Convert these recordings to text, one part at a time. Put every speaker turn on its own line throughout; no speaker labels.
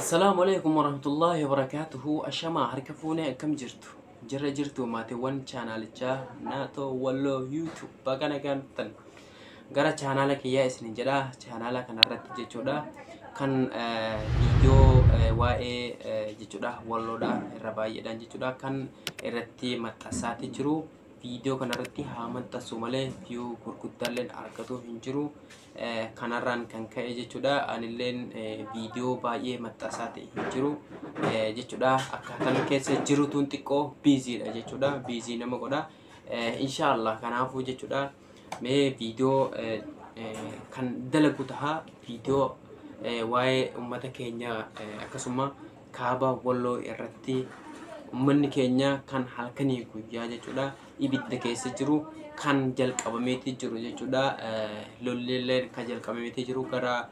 Assalaamu alaikum warahmatullaahi wabarakaatuhu. Ashamaa, harka fuunee, akkam jirtu? Jirra jirtu, maatiiwwan chaanaalichaa Naatoo Walloo YouTube, baga nagaan dhuftan gara chaanaala kiyyaa isin jedha. Chaanaala kanarratti jechuudha kan viidiyoo waa'ee jechuudha walloodha irra baay'eedhaan jechuudha kan irratti maxxansaati jiru. Viidiyoo kanarratti haa maxxansu malee view gurguddaalleen argatu hin jiru. Kanarraan kan ka'e jechuudha anilleen viidiyoo baay'ee maxxansaati hin jiru jechuudha. Akkaataan keessa jirutuun xiqqoo busy dha jechuudha, busy nama godha inshaallah. Kanaafuu jechuudha mee viidiyoo kan dalagu taha, viidiyoo waa'ee uummata keenya, akkasuma kaaba Walloo irratti uummanni keenya kan halkanii guyyaa jechuudha ibidda keessa jiru, kan jalqabameeti jiru jechuudha. Lolleellee kan jalqabameeti jiru gara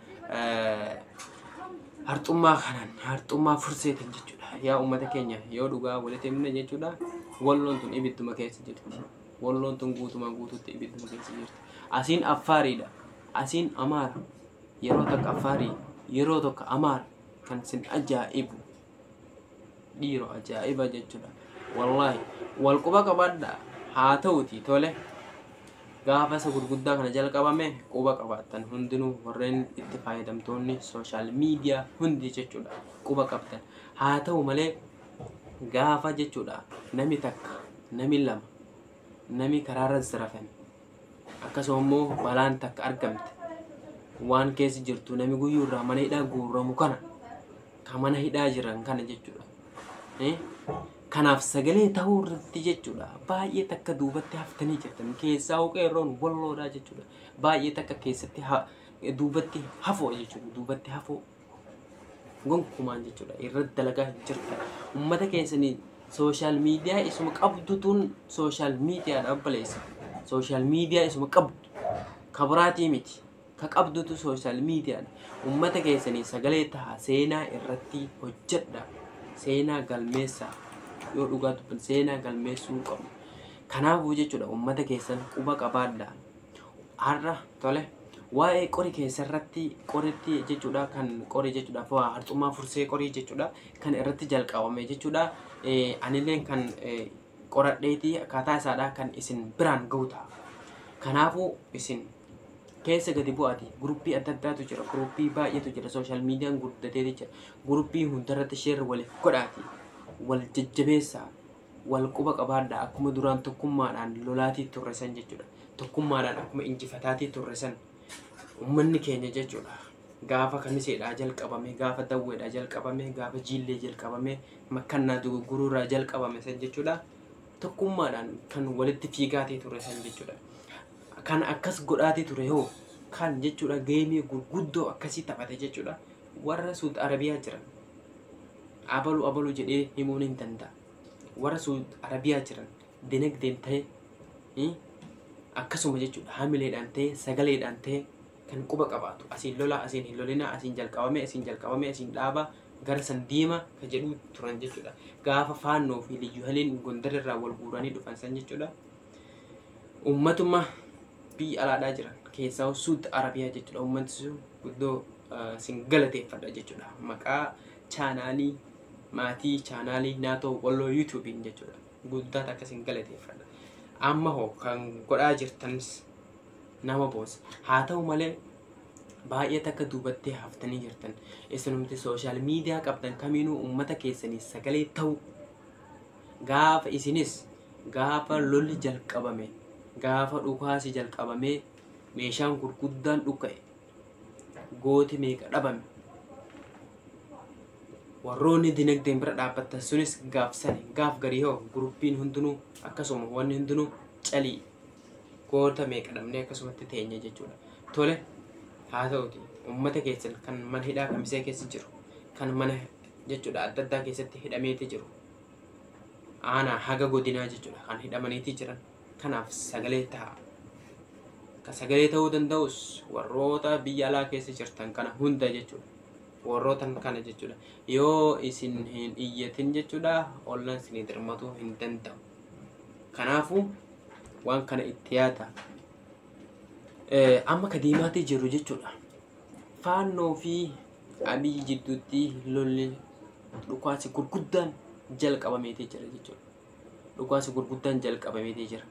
Harxummaa kanaan, Harxummaa Furseetiin jechuudha. Yaa uummata keenya, yoo dhugaa walitti himne jechuudha, Walloon tun ibidduma keessa jirti. Walloon tun guutumaa guututti ibidduma keessa jirti. Asiin Affaariidha, asiin Amaara, yeroo tokko Affaarii, yeroo tokko Amaara. Kan sin ajaa'ibu dhiiro ajaa'iba jechuudha. Wallaahi wal quba qabaadha. Haa ta'uti, tole, gaafa isa gurguddaa kana jalqabame quba qabaattan hundinuu, warreen itti fayyadamtoonni social media hundi jechuudha quba qabdan. Haa ta'u malee gaafa jechuudha nami takka, nami lama, nami karaarra zarafame, akkasuma immoo balaan takka argamte, waan keessa jirtu nami guyyuu irraa mana hidhaa guurramu kana, ka mana hidhaa jiran kana jechuudha. Kanaaf sagalee ta'uu irratti jechuudha baay'ee takka duubatti haftanii jirtan. Keessaa qeerroon Walloodhaa jechuudha baay'ee takka keessatti duubatti hafoo jechuudha, duubatti hafoo gonkumaan jechuudha irratti dalagaa hin jirtan. Ummata keessanii social media isuma qabdutuun, social media dha obboleessa, social media isuma qabdu kabiraatii miti, ka qabdutu social media dha. Ummata keessanii sagalee taha, seenaa irratti hojjedha, seenaa galmeessaa. Yoo dhugaa dubban seenaa galmeessuu qabnu. Kanaafuu jechuudha ummata keessan quba qabaadha. Har'a tole waa'ee qori keessarratti qoritti jechuudha kan qori jechuudha waa Harxummaa Fursee qorii jechuudha kan irratti jalqabame jechuudha. Anilleen kan qoradheetii akkaataa isaadha kan isin biraan gahu ta'a. Kanaafuu isin keessa gadi bu'aati. Guruppii adda addaatu jira, guruppii baay'eetu jira, social media n guddateeti jira. Guruppii hundarratti share waliif godhaati, wal jajjabeessaa, wal quba qabaadha. Akkuma duraan tokkummaadhaan lolaatii turre san jechuudha, tokkummaadhaan akkuma injifataatii turre san, ummanni keenya jechuudha gaafa Kamiseedhaa jalqabame, gaafa Dawweedhaa jalqabame, gaafa Jiillee jalqabame, Makkannaa dogoggoruurraa jalqabame san jechuudha, tokkummaadhaan kan walitti fiigaatii ture san jechuudha, kan akkas godhaatii ture hoo kan jechuudha game gurguddoo akkasii taphate jechuudha warra Suud Arabiyaa jiran, abalu abalu jedhee himuun hin danda'a. Warra Suud Arabiyaa jiran dinagdeen ta'e, akkasuma jechuudha hamileedhaan ta'e, sagaleedhaan ta'e kan quba qabaatu, asiin lola, asiin hin lolina, asiin jalqabame, asiin jalqabame, asiin dhaaba, gara san deema ka jedhu turan jechuudha. Gaafa Faannoo fi Liyyuu Gondar irraa wal guuranii dhufan san jechuudha, ummatuma biyya alaadhaa jiran keessaa Suud Arabiyaa jechuudha, ummatni sun guddoo sin galateeffadha jechuudha maqaa chaanaalii maatii chaanaalii Naatoo Walloo YouTube iin jechuudha. Guddaa takka sin galateeffadha. Amma hoo kan godhaa jirtanis nama boonsa. Haa ta'u malee baay'ee takka duubattee haftanii jirtan. Isinumti social media qabdan kamiinuu ummata keessanii sagalee ta'u. Gaafa isinis gaafa lolli jalqabame, gaafa dhukaasi jalqabame, meeshaan gurguddaan dhuka'e, gooti meeqa dhabame, warroonni dinagdeen bira dhaabbattan sunis gaafsani gaaf garii hoo guruppiin hundinuu akkasuma wanni hundinuu calii goota meeqa dhabnee akkasumatti teenya jechuudha. Tole, haa ta'uti, ummata keessan kan mana hidhaa Kamisee keessa jiru, kan mana jechuudha adda addaa keessatti hidhameeti jiru, aanaa haga godinaa jechuudha kan hidhamaniiti jiran kanaaf sagalee ta'a. Ka sagalee ta'uu danda'us warroota biyya alaa keessa jirtan kana hunda jechuudha. Warroota kana jechuudha. Yoo isin hin iyyatin jechuudha ollaan isinii dirmatuu hin danda'u. Kanaafuu waan kana itti yaada. Amma ka deemaatii jiru jechuudha. Faannoo fi Abiyyi jidduutti lolli dhukaasi gurguddaan jalqabameetee jira jechuudha. Dhukaasi gurguddaan jalqabameetee jira.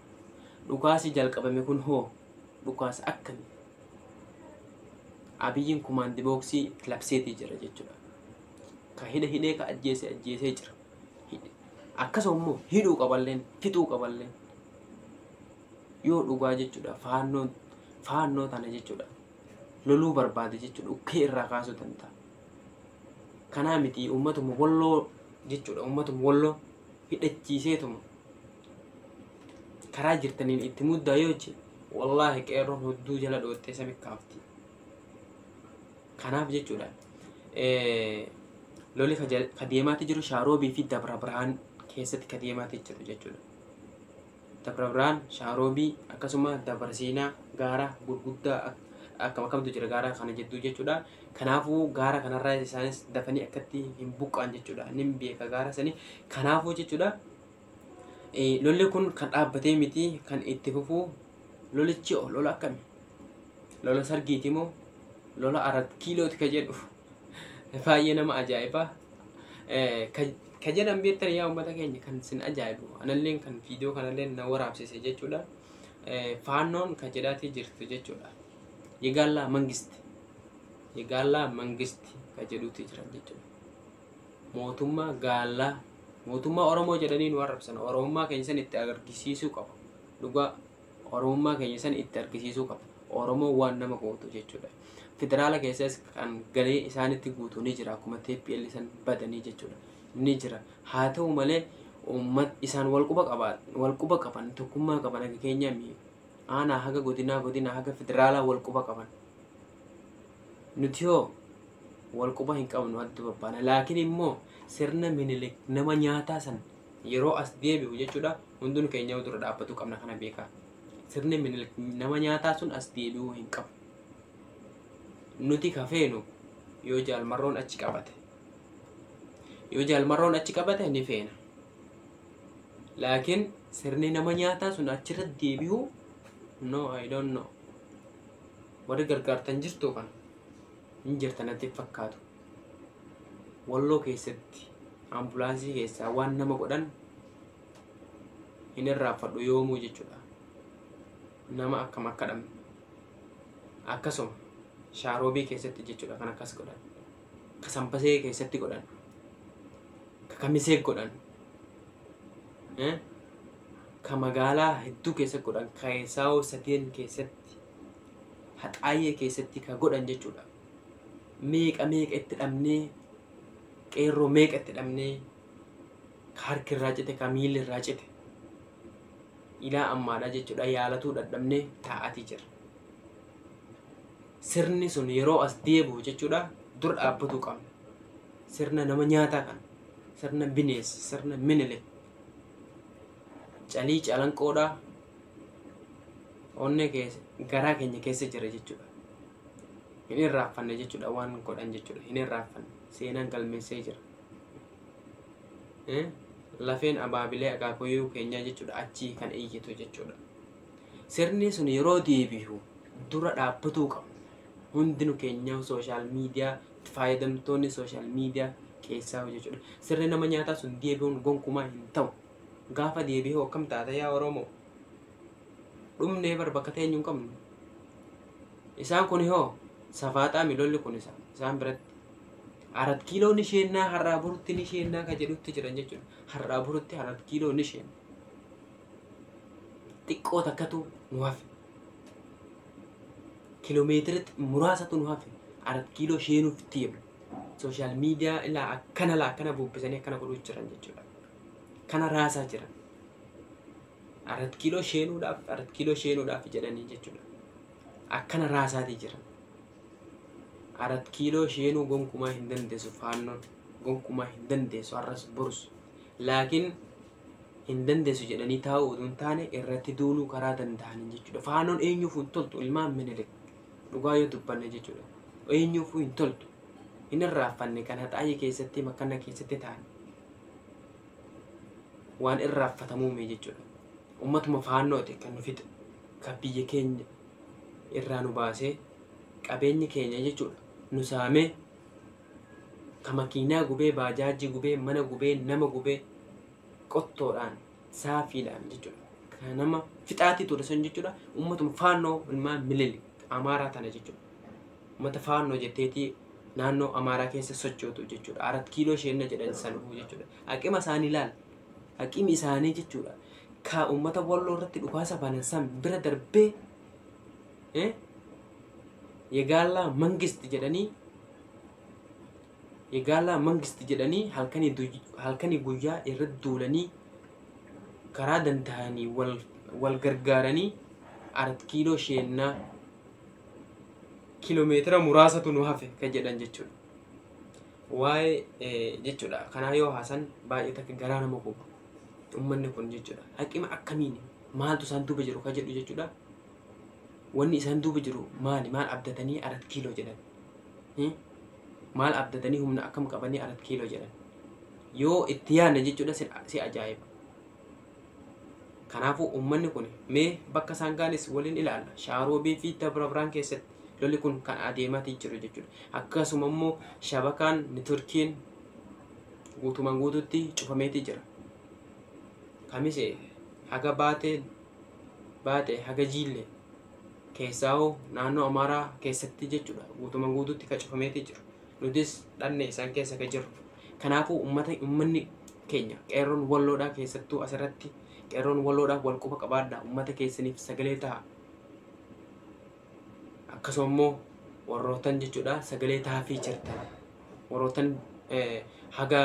Dhukaasi jalqabame kun hoo dhukaasa akkamii? Abiyyiin kumaandi booksii labseetii jira jechuudha. Ka hidha hidhee ka ajjeese ajjeesee jira. Akkasuma immoo hidhuu qaballeen fixuu qaballeen yoo dhugaa jechuudha faannoo tana jechuudha loluu barbaade jechuudha ukkee irraa kaasuu danda'a. Kanaa miti uummatuma walloo jechuudha uummatuma walloo hidhachiiseetuma karaa jirtaniin itti muddaa yoo jee wallaahi qeerroon hudduu jala dhoottee sami kaafti. Kanaaf jechuudha lolli ka deemaatti jiru Shaaroobii fi Dabra Birhaan keessatti ka deemaatti jiru jechuudha. Dabra Birhaan, Shaaroobii akkasuma Dabra Siinaa gaara gurguddaa akkam akkamtu jira gaara kana jidduu jechuudha. Kanaafuu gaara kanarraa isaanis dafanii akkatti hin buqqaan jechuudha. Nin beeka gaara sanii. Kanaafuu jechuudha lolli kun kan dhaabbatee miti kan itti fufuu lolichi lola akkami? Lola sargiiti moo lola arat kiilooti ka jedhu baay'ee nama ajaa'iba. Ka jedhan beektan yaa uummata keenya kan sin ajaa'ibu analleen kan viidiyoo kanallee na waraabsise jechuudha. Faannoon ka jedhaatii jirtu jechuudha. Yegaallaa mangisti. Yegaallaa mangisti ka jedhuuti jiran jechuudha. Mootummaa gaallaa mootummaa Oromoo jedhanii nu arrabsan. Oromummaa keenya san itti argisiisuu qaba. Dhugaa Oromummaa keenya san itti argisiisuu qaba. Oromoo waan nama gootu jechuudha. Federaala keessas kan galee isaanitti guutuu ni jira akkuma TPL san badanii jechuudha. Ni jira. Haa ta'u malee uummat isaan walquba qaban tokkummaa qaban akka keenya aanaa haga godinaa godinaa haga federaalaa walquba qaban. Nuti hoo walquba hin qabnu adda babbaana. Laakiin immoo sirna Minilik nama nyaataa san yeroo as deebi'u jechuudha hundinuu keenya dura dhaabbatu qabna kana beekaa. Sirni Minilik nama nyaataa sun as deebi'uu hin qabu. Nuti ka feenu yoo jaalmarroon achi qabate. Yoo jaalmarroon achi qabate ni feena. Laakiin sirni nama nyaataa sun achirra deebi'uu no I don't know. Warri gargaartan jirtu kana hin jirtan natti fakkaatu. Walloo keessatti ambulaansii keessaa waan nama godhan hin irraanfadhu yoomuu jechuudha. Nama akkam akka dhabne. Akkasuma Shaaroobii keessatti jechuudha kan akkas godhan. Ka Sanbasee keessatti godhan. Ka Kamisee godhan. Ka magaalaa hedduu keessatti godhan. Ka Esaawoo sadeen keessatti. Haxaayyee keessatti ka godhan jechuudha. Meeqa meeqa itti dhabnee qeerroo meeqa itti dhabnee ka harki irraa cite ka miilli irraa cite ilaa ammaadha jechuudha yaalatuu dadhabnee taa'atii jira. Sirni sun yeroo as deebi'u jechuudha dura dhaabbatuu qabna. Sirna nama nyaataa kana sirna bineensa sirna Minilik calii calanqoodhaa onnee keessa garaa keenya keessa jira jechuudha. Hin irraanfanne jechuudha waan godhan jechuudha hin irraanfanne seenaan galmeessee jira. Lafeen abaabilee akaakuyyuu keenyaa jechuudha achii kan iyyitu jechuudha. Sirni sun yeroo deebi'u dura dhaabbatuu qabna. Hundinuu keenya sooshaal miidiyaa fayyadamtoonni sooshaal miidiyaa keessaa jechuudha. Sirni nama nyaataa sun deebi'uun gonkumaa hin ta'u. Gaafa deebi'u akkam taata yaa Oromoo? Dhumnee bar bakka teenyu hin qabnu. Isaan kun hoo safaaxaa lolli kun isaan biratti. Arat kiiloo ni sheennaa har'aa borutti ni sheennaa ka jedhutti jiran jechuudha. Har'aa borutti arat kiiloo ni sheenna. Xiqqoo takkatu nu hafe. Kiiloomeetira muraasatu nu hafe. Arat kiiloo sheenuuf deemna. Sooshaal miidiyaa ilaa akkana laa akkana bubbisanii akkana godhuu jiran jechuudha. Kana raasaa jiran. Arat kiiloo sheenuudhaaf arat kiiloo sheenuudhaaf jedhanii jechuudha. Akkana raasaatii jiran. Arat kiiloo sheenuu gonkumaa hin dandeessu faannoon gonkumaa hin dandeessu har'as borus. Laakiin hin dandeessu jedhanii taa'uu oduu hin taane irratti duuluu karaa danda'aniin jechuudha. Faannoon eenyuufuu hin toltu ilmaan Minilik dhugaa yoo dubbanne jechuudha. Eenyuufuu hin toltu. Hin irraanfanne kan haxaayee keessatti makkana keessatti ta'an waan irraanfatamuume jechuudha. Uummatuma faannooti kan nu fixe kan biyya keenya irraa nu baasee qabeenya keenya jechuudha nu saamee Ka makiinaa gubee, baajaajii gubee, mana gubee, nama gubee qottoodhaan saafiidhaan jechuudha. Ka nama fixaatii ture sun jechuudha. Uummatuma faannoo ilmaan Minilik Amaaraa tana jechuudha. Uummata faannoo jetteetii naannoo Amaaraa keessa sochootu jechuudha. 4 kiiloo isheenna jedhan sanuu jechuudha. Haqima isaanii ilaal. Haqimi isaanii jechuudha. Ka uummata Walloo irratti dhukaasa banan san bira darbee Yegaallaa Mangist jedhanii Yegaallaa Mangist jedhanii halkanii guyyaa irratti duulanii karaa danda'anii wal gargaaranii 4 kiiloo isheennaa kiiloomeetira muraasatu nu hafe kan jedhan jechuudha. Waa'ee jechuudha kanaa yoo haasan baay'ee takka garaa nama guba. Uummanni kun jechuudha. Haqima akkamiin maaltu isaan duuba jiru kan jedhu jechuudha. Wanni isaan duuba jiru maali? Maal abdatanii 4 kiiloo jedhan? Maal abdatanii humna akkam qabanii 4 kiiloo jedhan? Yoo itti yaadne jechuudha si ajaa'iba. Kanaafuu uummanni kun mee bakka isaan gaanis waliin ilaalla. Shaaroobii fi Dabra Birhaan keessatti lolli kun kan adeemaatii jiru jechuudha. Akkasuma immoo shabakaan niturkiin guutumaan guututti cufameetii jira. Kamise haga baatee haga jiille keessaa'oo naannoo Amaaraa keessatti jechuudha. Guutumaan guututti kan cufameetii jiru. Nutis dhanne isaan keessa kan jiru. Kanaafuu uummanni keenya qeerroon Walloodhaa keessattuu asirratti qeerroon Walloodhaa wal quba qabaadhaa. Uummata keessaniif sagalee ta'a. Akkasuma immoo warrootan jechuudha sagalee taafii jirtan. Warrootan haga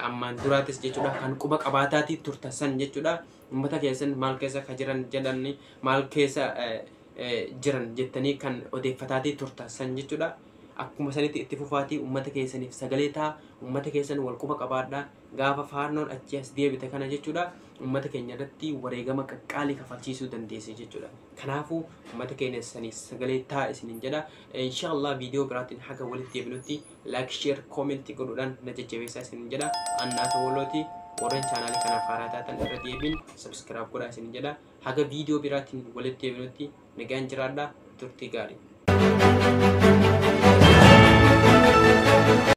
ammaan duraatis jechuudha kan quba qabaataatii turtan san jechuudha. Uummata keessan maal keessa ka jiran jedhanii maal keessa jiran jettanii kan odeeffataatii turtan san jechuudha. Akkuma sanitti itti fufaatii uummata keessaniif sagalee ta'a. Uummata keessan wal quba qabaadhaa. Gaafa faannoon achi as deebite kana jechuudha. Uummata keenya irratti wareegama qaqqaalii kafalchiisuu dandeesse jechuudha. Kanaafuu uummata keenya saniif sagalee ta'a isiniin jedha. Inshaallah viidiyoo biraatiin haga walitti deebinutti like, share, comment godhuudhaan na jajjabeessaa isiniin jedha. Annaata Wallooti warreen chaanaalii kanaaf haaraa taatan irra deebiin subscribe godhaa isiniin jedha. Haga viidiyoo biraatiin walitti deebinutti nagaan jiraadhaa. Turtii gaarii.